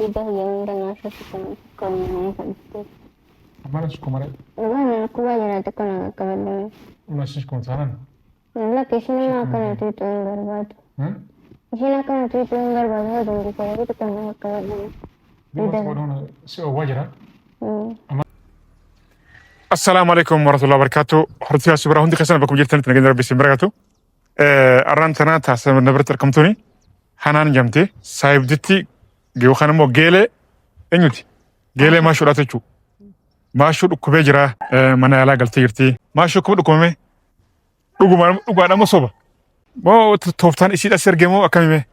Fiida kiyya hunda naa shashitan xiqqoo nama fadhiste. Ammaan as kumare. Dhugaa na dhukkubaa jira xiqqoo na qaqqabadhu. Una si kumtaanan. Lakki isheen immoo akkana tuuxuu hin barbaadu. Isheen akkana tuuxuu hin barbaadu hoo dandeessa garuu xiqqoo na qaqqabadhu. Si oowwaa jira. Assalaamu alaikum warahmatullahi wabarakatuh. Hordoftoota suuraa hundi keessan bakkuma jirtanitti nageenya rabbi isin barakatu. Arraan tana taasisa na biratti argamtuuni Hanaan jamte saayibditti yookaan immoo geelee eenyuti? Geelee maashuudhaatu jechuudha. Maashuu dhukkubee jira mana yaalaa galtee jirti. Maashuu akkuma dhukkubame dhugumaan dhugaadha moo soba? Moo tooftaan isiidha si ergee moo akkamime?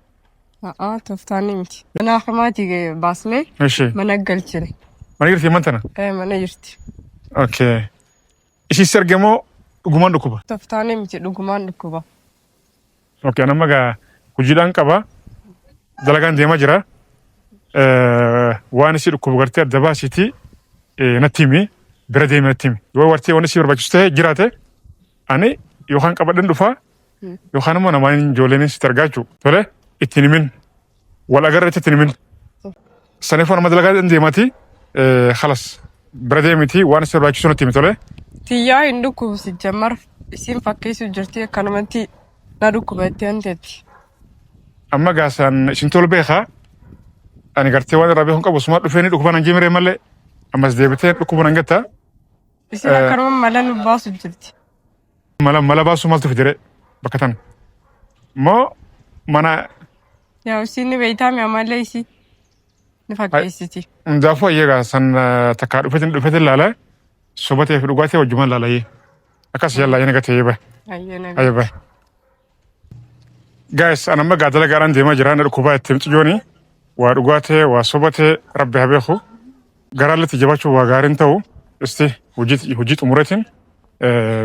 A'aa tooftaan miti. Mana akamaati baasnee Ishee mana galchine. mana jirti man tana? Mana jirti. Okay. Ishii si ergee moo dhugumaan dhukkuba? Tooftaan miti dhugumaan dhukkuba. Okay, anamma gaa hojiidhaan qaba. Dalagaan deemaa jira. Waan isii dhukkubu gartee adda baasiitii natti himi. Bira deemi natti himi. Yoo gartee waan isii barbaachisu ta'e jiraate ani yookaan qabadhan dhufaa yookaan immoo namaan ijoolleen sitti argaa jechuudha. Tole ittiin himin. Wal agarreetti ittiin himin. Saniifuu nama dalagaa deemaati. Halas bira deemiti waan isii barbaachisu natti himi tole. Tiyyaa hin dhukkubsi jammar isiin fakkeessu jirti akkanumatti na dhukkuba itti hanteetti. Amma gaasaan isin tolu beekaa. Ani gartee waan irraa beeku hin qabu suma dhufee ni dhukkuba nan jimiree malee ammas deebitee dhukkuba nan gatta. Isin akkanuma mala nu baasu jirti. Mala mala baasuu maaltu fidere bakka tana. Moo mana Yaa isiin ni beektaa mi ammallee isii ni fakkeessiti. Hundaafuu ayyee gaasan takkaa dhufetin dhufetin laala sobatee fi dhugaatee wajjumaan laala akkas yallaa yana gatee ba. Ayyee nagaa. Ayyee ba. Guys, an amma gaa dalagaadhaan deemaa jira. Na dhukkubaa itti mucayyooni. Waa dhugaatee, waa sobatee, rabbi haa beeku. Garaalletti jabaachuu waa gaariin ta'u, isti hojii hojii xumureetiin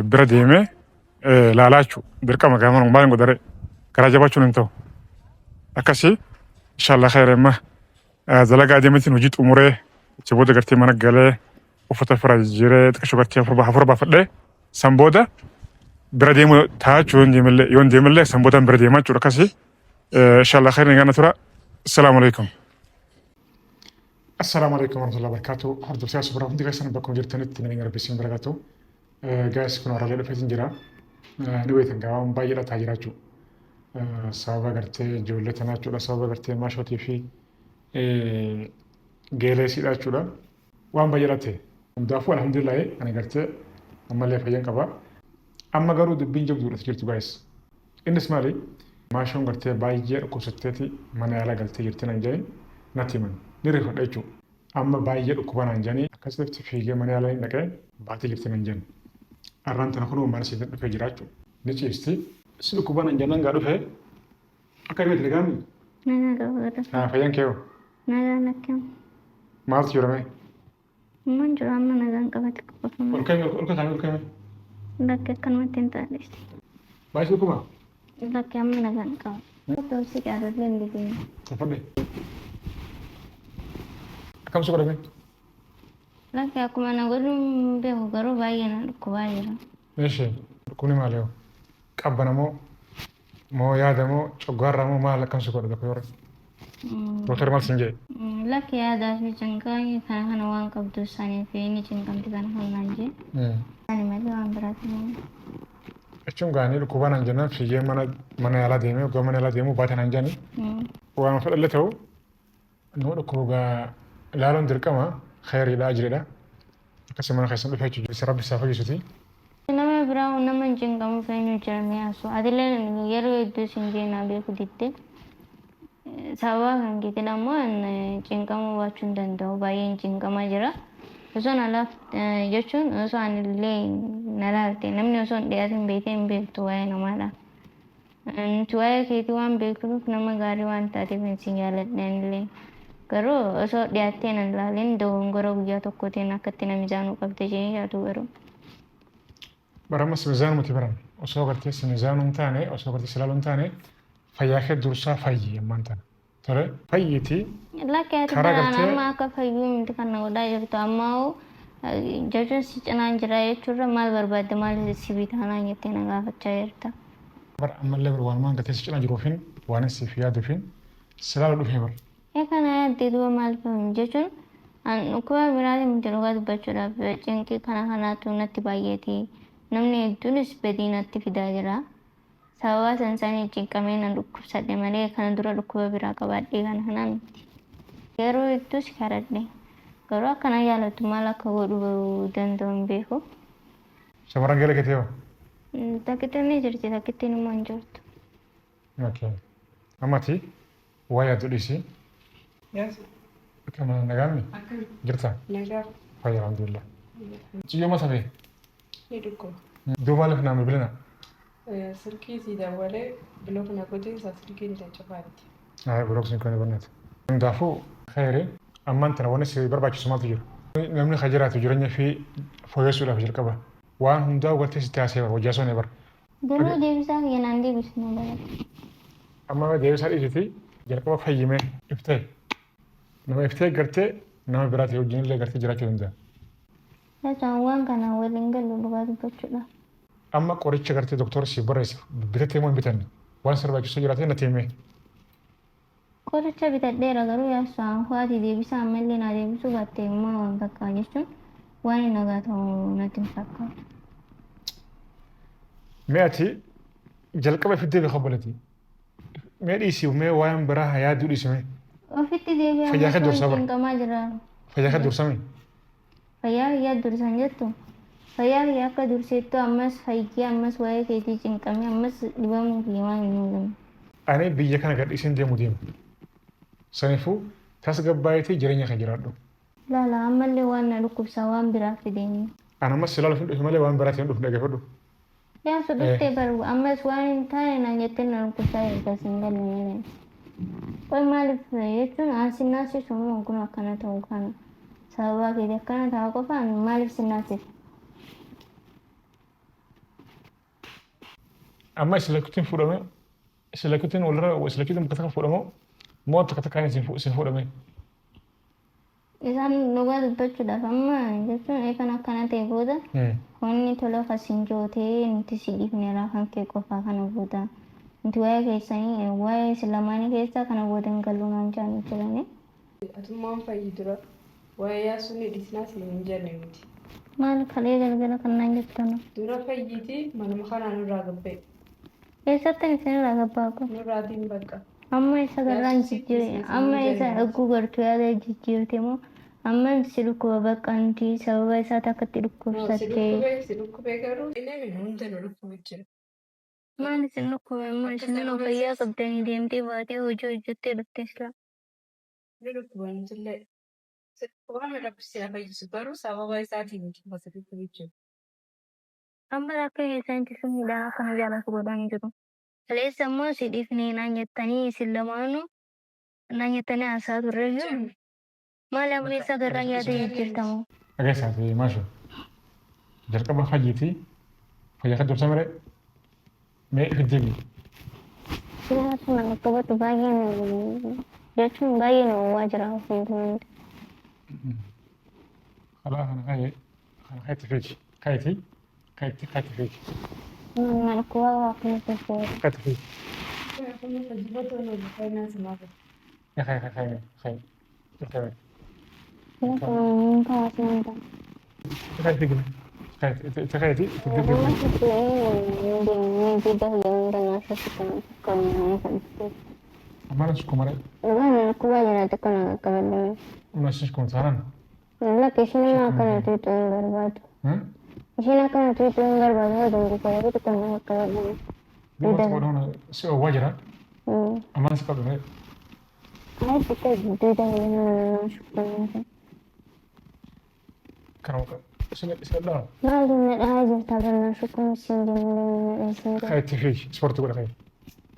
bira deemee laalaa jechuudha. Dirqama gaafa maal hin godhare garaa jabaachuun hin ta'u. Akkasii inshallah khayr amma dalagaa deemeetiin hojii xumuree achi booda gartee mana galee uffata ofirraa jijjiiree xiqqasho gartee hafuura baafadhee san booda bira deemu taa'achuu yoon deemellee yoon deemellee san boodaan bira deemaa jechuudha akkasii inshallah khayr nagaan tura. Assalaamu alaikum. Assalaamu alaikum warahmatullahi wabarakatuh. Hordoftoota suuraa hundi keessan bakkuma jirtanitti nageenya rabbi isin barakatu. Gaas kun harallee dhufeetiin jira. Ni beektan gabaabaan baay'ee dhataa jira jechuudha. Sababa gartee ijoollee tanaa jechuudha. Sababa gartee maashootii fi geelee siidha jechuudha. Waan baay'ee dhate. Hundaafuu alhamdulillah ani gartee ammallee fayyan qaba. Amma garuu dubbiin jabduudha jirtu gaayis. Innis maali? Maashoon gartee baay'ee dhukkubsatteeti mana yaalaa galtee jirti naan jedhani natti himan. Ni rifadha jechuudha. Amma baay'ee dhukkuba naan jedhanii akkasitti fiigee mana yaalaa hin dhaqee baatee jirti naan jedhan. Arraan tana kunoo mana isiitiin dhufee jira jechuudha. Ni ciisti. Si dhukkuba naan jennaan gaa dhufee akka dhibee nagaami? Nagaa qaba. Haa fayyaan kee hoo? Nagaan akkam. Maaltu jira mee? Amman jiru amma nagaan qabate qofa. Ol ka'e ol ka'e ol ka'e. Lakki akkanumatti hin taane. Baay'ee dhukkuba? Lakki amma nagaan qaba. Tolsi jaalallee hin didine. Uffadhe. Akkam si godhame? Lakki akkuma na godhu hin beeku garuu baay'ee na dhukkubaa jira. Meeshee dhukkubni maali hoo? Qabbana moo moo yaada moo coggaarraa moo maal akkam si godha tokko yoo Doktar maal siin jedhe? Lakki yaadaa fi cinqaa kana kana waan qabdu sanii fi inni cinqamti kana kana naan jee. Ani malee waan biraati hin. Jechuun gaanii dhukkuba naan jennaan fiigee mana mana yaalaa deemee waggaa mana yaalaa deemuu baate naan jedhani. Waan fedhallee ta'u nama dhukkubu gaa ilaaluun dirqama khayriidha ajriidha. Akkasii mana keessan dhufee jechuudha. Rabbi isaa fayyisuti. Nama biraa nama hin cinqamu feenyu jira mee haasoo. Atillee yeroo hedduu siin jee naa beeku diddee. Sababa kan keetiin ammoo cinqamuu baachuu hin danda'u. Baay'een cinqamaa jira. Osoo na laaf jechuun osoo ani illee na laalte namni osoo hin dhiyaatin beekee hin beektu waa'ee namaadha. Nuti waa'ee keetii waan beeknuuf nama gaarii waan taateef hin sin jaaladhe anillee. Garuu osoo dhiyaattee na hin laalin dogongora guyyaa tokkootiin akkatti na mizaanuu qabde jee yaadu garuu. Bara si mizaanumatti baran osoo gartee si mizaanuu hin taane osoo gartee si ilaaluu hin taane fayyaa kee dursaa fayyi ammaan tana. Tole fayyiti Lakki ati karaa baraan gartee amma akka fayyuu miti kan na godhaa jirtu amma hoo jechuun si cinaan jira jechuurra maal barbaadde maal si bitaanaan jettee na gaafachaa jirta. Bara ammallee bar waanumaan gartee si cinaa jiruufin waan siif yaaduufin si ilaaluu dhufee bar. Ee kana yaaddee duuba maal jechuun an dhukkuba biraatiin miti dhugaa dubbachuudhaaf cinqii kana kanaatu natti baay'eeti. Namni hedduunis badii natti fidaa jira. Sababa san sanii cinqamee nan dhukkubsadhe malee kana dura dhukkuba biraa qabaadhee kana kanaa miti. Yeroo hedduus kadhadhe. Garuu akkana yaalattu maal akka godhu danda'u hin beeku. Shamarran gara keetii hoo? Takkittiin ni jirti takkittiin immoo hin jirtu. Okay. Amma ati waa yaaddu dhiisi. Yes. Akkam nagaami? Akkam. Jirta? Nagaa. Fayya alhamdulillah. Ciyyoo mata ta'e? Ni dhukkuba. Duuba maaliif naa bilbilina? Silkii sii dawwalee block na godhe isa silkiin isa cufaatti. Ayi block sin kan barnaati. Hundaafuu khayri ammaan tana wanni si barbaachisu maaltu jira? Namni ka jiraatu jireenya fi fooyyessuudhaaf jalqaba. Waan hundaa gartee sitti haasa'e bara wajjaa soonee bara. Garuu deebisaa kiyya naan deebisne bara. Amma deebisaa dhiisiti jalqaba fayyimee iftee nama iftee gartee nama biraa ta'e wajjin illee gartee jiraachuu danda'a. Isaan waan kana waliin galu dhugaa dubbachuudha. Amma qoricha gartee doktora siif barreesse bitattee moo hin bitanne? Waan si barbaachisu jiraate natti himee. Qoricha bitadheera garuu yaasuu haati deebisaa ammallee naa deebisuu baatte immoo waan bakka jechuun waan nagaa ta'u natti hin fakkaatu. Mee ati jalqaba ifitti deebi obboleetti. Mee dhiisi mee waan biraa haa yaaduu dhiisi mee. Ofitti deebi'aa Fayyaa kee dursa bara. cinqamaa jira. Fayyaa kee dursa mee. Fayyaa kiyyaa dursan jettu. Fayyaa kiyya akka durseettu ammas fayyee ammas waa'ee keetii cinqamee ammas dhibamuu kiyya waan hin oolamne. Ani biyya kana gad dhiiseen deemu deema. Saniifuu tasgabbaa'eetii jireenya kee jiraadhu. Laala ammallee waan na dhukkubsaa waan biraa fideenii. Ani ammas si ilaaluuf hin dhufe malee waan biraatiin hin dhufne dhaggeeffadhu. Yaansu dhuftee baru ammas waan hin taane naan jettee na dhukkubsaa jirta sin galle malee. Qoy maaliif jechuun an sin naasisu moo kun akkana ta'u kana sababa keetii akkana ta'a qofaan maaliif sin naasisa? Amma isin lakkuutiin fuudhame isin lakkuutiin walirra isin lakkuutiin bakka takka fuudhamoo moo takka takkaan isin fuudhame? Isaan dhugaa dubbachuudhaaf amma jechuun eegan akkana ta'e booda wanni tola kasin jootee nuti si dhiifneera kan kee qofaa kana booda nuti waa'ee keessanii waa'ee isin lamaanii keessaa kana booda hin gallu naan jedhanii jiranii. Atummaan fayyi dura waa'ee yaasuu ni dhiisnaa siin hin jenne nuti. Maal kalee galgala kan naan jettanu? Dura fayyiitii manuma kanaa nurraa gabba'e. Eessatti isinirraa gabbaa kun? Nurraatiin bakka. Amma isa garraan jijjiire amma isa egguu gartuu yaada jijjiirte moo amma si dhukkuba bakka nuti sababa isaa takkatti Si dhukkubsattee. dhukkubee si dhukkubee garuu inni hunda nu dhukkube jira. Maal isin dhukkube immoo isin fayyaa qabdanii deemtee baatee hojii hojjettee dhuftee sila. Nu dhukkuba nutillee. Si dhukkubaa rabbi si haa fayyisu garuu sababa isaatiin nuti si dhukkube jira. Amma akka keessanitti sumuudhaan akkana jaalatu godhaan jiru. Kaleessa immoo si dhiifnee naan jettanii isin lamaanuu naan jettanii haasaa turre jiru. Maal amma isa garraan yaada jijjiirtamu? Dhageessaati maashu. Jalqaba fayyiitii fayyaa kee dursa malee mee ifitti deebi. Gaafa na dhukkubatu baay'ee jechuun baay'ee na uwwaa jira ofiin. Kalaa kana ka'ee kana ka'etti fiigi. Ka'eeti ka'etti ka'etti fiigi. Na dhukkubaa waa akkana tokko. Ka'etti fiigi. Ka'e ka'e ka'e ka'e ka'e. Ka'e fiigi. Ka'e ka'eeti itti deebi. Amma na sukkumare. Amma si sukkumu taanaan. Lakki isheen akkana tuutu hin barbaadu. Isheen akkana tuutu hin barbaadu yoo dungu godhatu kan akka barbaadu. Duuba godhuun si oowwaa jira. Amma na si qabdu Ay xiqqoo duuda hin sukkumu. Kana isin dhaa. Maal na dhahaa jirta barnaa sukkumu siin jennu siin jennu. Ka'etti fiigi ispoortii godha ka'e.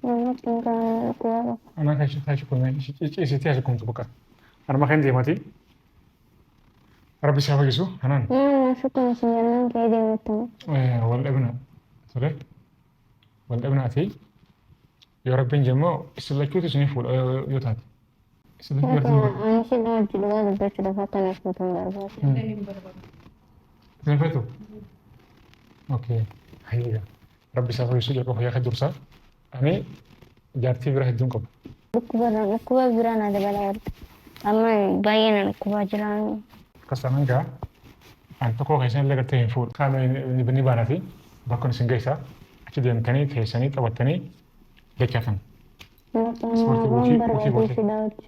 Namatti hin qabu. Ana kan shi kuma ciisitti haa sukkumtu bakka. Anuma kan deemati. Rabbi si haa fayyisu kanaan. Nama sukkumu siin jennaan ka'ee deemtu. Wal dhabina ture. Wal dhabinaati. Yoo rabbiin jemmoo isin lachuutu isinii fuudha yoo taate. Isin lachuu gartuu Ani isheen hojii dhugaa dubbachuudhaaf akka na fuutu hin barbaadu. Isin feetu? Okay. Hayyeega. Rabbi si haa fayyisu jalqaba fayyaa kee dursa. Ani jaartii bira hedduun qaba. Dhukkuba dhukkuba biraa na dabalaa jirti. Amma baay'ee na dhukkubaa jira. Akkas taanaan gaa an tokko keessan illee gartee hin fuudhu. Qaama ni baanati bakka isin geessa achi deemtanii teessanii taphattanii dachaatan. Ispoortii Waan gochii gochii barbaadu gootee. ishee daawwachu.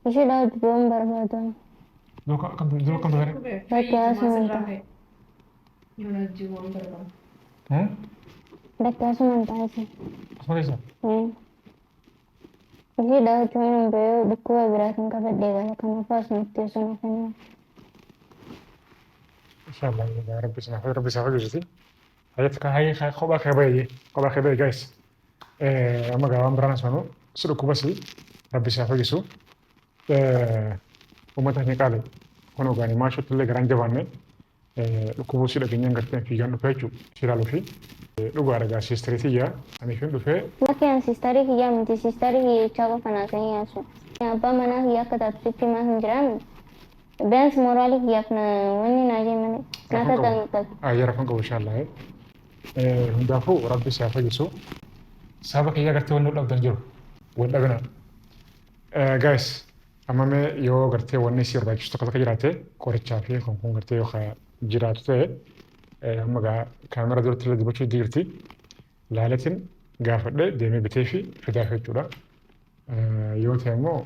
Ishee daawwachu waan barbaadu. Dura akkam dura akkam ture? Bakka asuma ta'a. Bakka asuma ta'a. Asuma keessa? Ishee daawwachuu hin bahee dhukkuba biraatiin qabadhee gala. Kanaafuu asumatti osoo na kennu. Inshallah rabbi sana rabbi sana fayyisuuti. Hayyatti kan hayyee kophaa kee bahee kophaa kee bahee guys. Amma gaa waan biraan asuma si dhukkubasi rabbi sana fayyisu. Uummata keenya qaali kun ogaanii maashotti illee garaan jabaanne dhukkubuu si dhageenyaan gartee fiigaan dhufee jechuudha. Si ilaaluu fi dhugaadha gaa siistirii tiyya aniifin dhufee. Lakkeen siistarii kiyyaa miti siistarii kiyyichaa qofa naasanii yaasu. Abbaa manaa kiyya akka taatu sitti himaa hin jiraan. Biyyaans mooraalii kiyyaaf na wanni naa jee malee. Naa tataan qabu. Ayya rakkoon qabu inshallah. Hundaafuu rabbi si haa fayyisu. Saba kiyya gartee wanni dhabdan jiru. Wal dhabina. Guys, amma mee yoo gartee wanni si barbaachisu tokko tokko jiraate qorichaa fi kun kun gartee yoo jiraatu ta'e amma gaa kaamera duratti illee dubbachuu jirti. Laaletin gaafadhee deemee bitee fi fidaaf jechuudha. Yoo ta'e immoo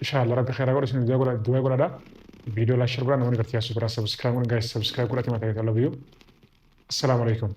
inshallah rabbi khairaa godha isin du'aa godhadha. Viidiyoo like share godhaa namoonni gartee asuu biraa subscribe godhan guys subscribe godhati mataa keessaa love you. Assalaamu alaikum.